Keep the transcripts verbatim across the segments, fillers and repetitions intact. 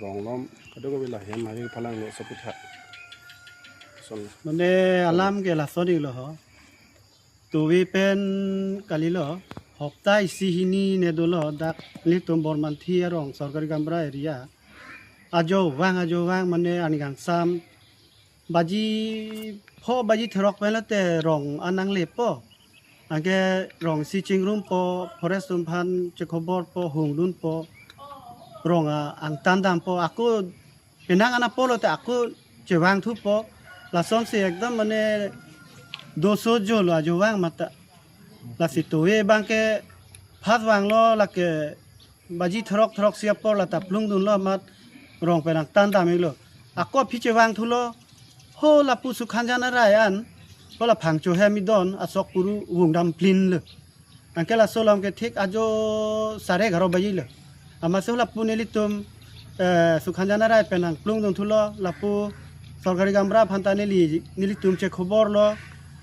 Longlom, kadokave la hem hari phalang lo saputha. Son. Mane alam ke lason-iklo ho. Tove pen kalilo. Hopta isi hini ne dolo dak nelitum Bormanthi arong Sorkari Gaonbura area. Ajovang ajovang mane arni kangsam baji pho baji throk pen lote rong an nanglepo. Anke rong si chingrumpo, forest atum aphan chekhoborpo, hungdunpo, rong a angtan dampo, ako penang an apor lote ako chevangthupo, lasonsi ekdom mane doso jolo ajovang mata. Lasi tove abangke phas vanglo lake baji throk throk si apor lata plungdunlo amat rong pen angtan dam-iklo. Ako aphi chevangthulo, ho lapu Sukhanjan arai an, ho la Phangcho hem idon asok puru vungdam plinlo. Anke laso alam ke thik ajo sare egharo baji lo. Amatsi ho lapu nelitum, eh, Sukhanjan arai pen nangplungdunthulo, lapu Sorkari Gaonbura aphanta neli, nelitum chekhoborlo.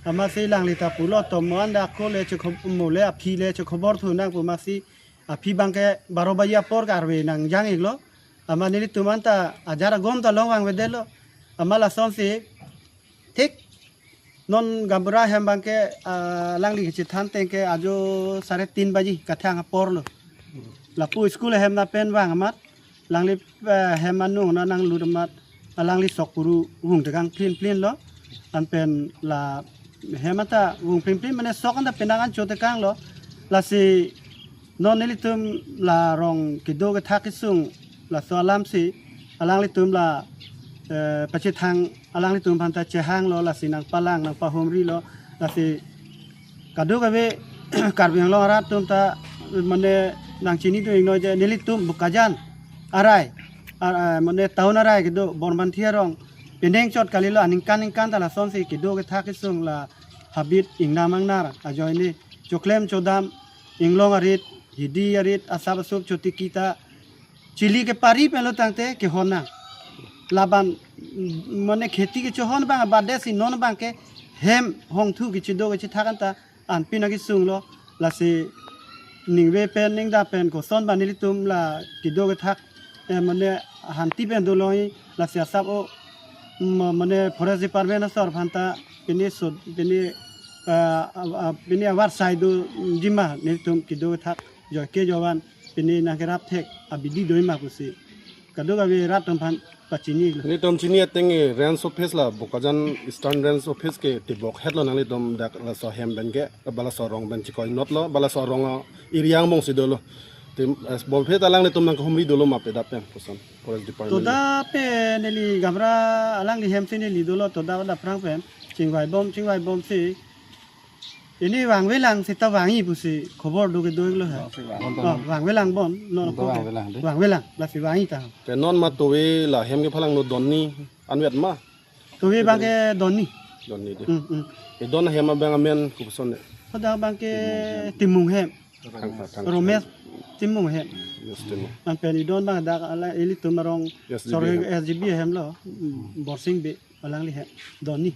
Amatsi alangli ta pulo, tomo anda ako le chekhob-, mo le aphi le chekhoborthu nang pu amatsi aphi abangke baro baji apor ke arve nangjang-iklo. Amat nelitum anta ajar agom ta long vangvedetlo. Amat lasonsi thik non Gaonbura ahem abangke, ah, alangli kachethan ateng ke ajo sare tin baji kathang apor lo. Lapu school ahem na pen vang amat alangli, eh, hem anung na nanglut amat alangli sok puru vung tekang plin plin lo. Anpen la hem anta vung plin plin mane sok anta penang an cho tekang lo. Lasi non nelitum la rong kedo kethak kesung laso alamsi alanglitum la, eh, pachethang alanglitum aphanta chehanglo, lasi nangpalang nangpahumrilo, lasi kadokave Karbi Anglong arat atum ta mane nangchinidun-iknoi je nelitum Bokajan arai, ar-, ah, mane town arai kedo Bormanthi arong penang chot kalilo, aningkan ningkan ta lasonsi kedo kethak kesung la habit ingnam ingnar ajoine choklem chodam, inglong arit, hidi arit, asap asup chotiki ta chili kepari pen lo tangte kehon nang. Laban, mm, mane kheti kechohon abang abadesi non abangke hem hongthu kechido kechethak anta anpin akesung lo. Lasi ningve pen ningdam pen koson ba nelitum la kedo kethak, eh, mane hanti pen doloi, lasi asap o, mm, mane forest department asor aphanta pini sud pini, ah, ah, ah, pini awar sai do jima nelitum kedo kethak joike jovan pini nangkerap thek abidi doi ma pusi kadokave rat atum aphan pachinilo. Nelitum chini ateng, eh, range office la Bokajan Eastern Range Office ke tebok hetlo nanglitum dak laso ahem pen ke, ba laso arong pen chikoi notlo, ba laso arong, ah, area angbong si dolo. Tim, eh, bom phe ta alanglitum nangkahumri dolo ma peda pen koson forest department. Toda pen neli Gaonbura alangli hemsi neli dolo, toda pada aphrang pen chingvai bom chingvai bomsi ini vangvelang seta vang-i pusi khobor do kedo-iklo ha. Vangvelang. Oh, vangvelang bon, non. Vangvelang de. Vangvelang, lasi vang-i ta. Te non ma tove la hem kephalang no donni anvet ma? Tove abangke donni. Donni de. Hmm, hmm. E don ahem abang amen kopuson ne? Pada abangke Timung hem. Thang, thang, thang. Romesh Timung hem. Yes, Timung. Anpen idon abang dak ala ilitum arong. Yes, S G B sorry, hem. S G B hem lo. Hmm, Borsing Bey alangli hem. Donni.